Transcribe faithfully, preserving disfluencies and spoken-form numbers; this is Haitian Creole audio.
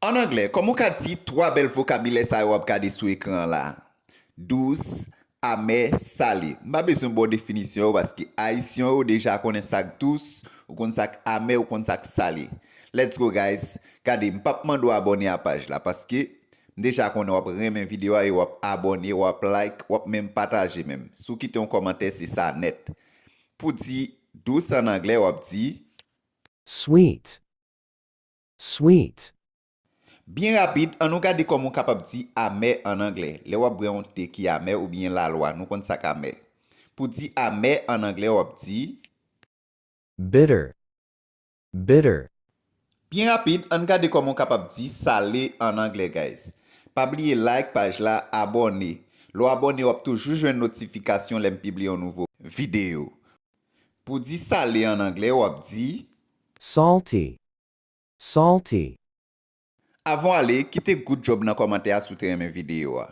An anglè, kòman w ka di twa bèl vokabilè sa yo w ap gade sou ekran an la? Dous, amè, sale. M pa bezwen ba w definisyon yo paske Ayisyen yo deja konnen sa k dous, ou konn sa k amè, ou konn sa k sale. Let's go guys! Gade, m p ap mande w abòne a paj la paske m deja konnen w ap renmen videyo a e w ap abòne, w ap like, w ap menm pataje menm. Si w kite yon kòmantè, se sa nèt. Pou di dous an anglè, w ap di Sweet. Sweet. Byen rapid, ann nou gade kòman w kapab di amè an anglè. Lè w ap bwè yon te ki amè oubyen lalwa, nou konn sa k amè. Pou di amè an anglè, w ap di Bitter. Bitter. Byen rapid, ann gade kòman w kapab di sale an anglè, guys. Pa bliye like paj la, abòne. Lè w abòne, w ap toujou jwenn notifikasyon lè m pibliye yon nouvo videyo. Pou di sale an anglè, w ap di Salty. Salty. Avan w ale, kite good job nan kòmantè a si w te renmen videyo a.